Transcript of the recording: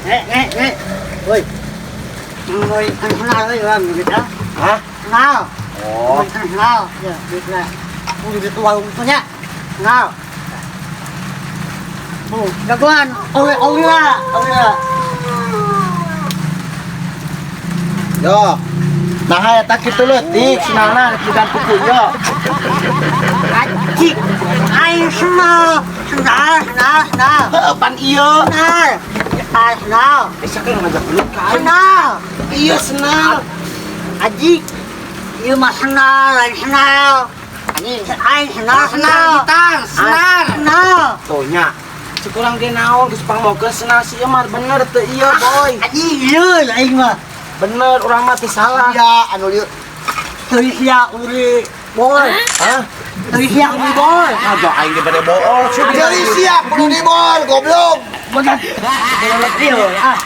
Eh, eh, eh. Woi. Woi, kan kenal euy urang gitu. Hah? Kenal. Oh. Kan kenal. Ya, gitu lah. Kudu di warung nya. Kenal. Bu, jagoan. Oke, oke lah. Oke lah. Yo. Nah, eta kitu leutik sendalna rek kuku yo. Anjing. Aing sendal. Sendal, sendal, sendal. Heuh, pan ieu. Sendal. Ah, sendal. Bisa kan ngajak belut ka aing. Sendal. Iya sendal. Anjing. Ieu mah sendal, lain sendal. Anjing, aing sendal, sendal. Gitar, sendal. Sendal. Tuh nya. Cek urang ge naon geus pangmokeun sendal si ieu mah bener teu ieu, boy. Anjing, ieu aing mah. Bener urang mah teu salah. Ya, anu lieu. Teu sia uri boy. Hah? Teu sia uri boy. Aduh aing ge bade bool. Jadi siap kudu dibol, goblok. Bener. Ieu ah.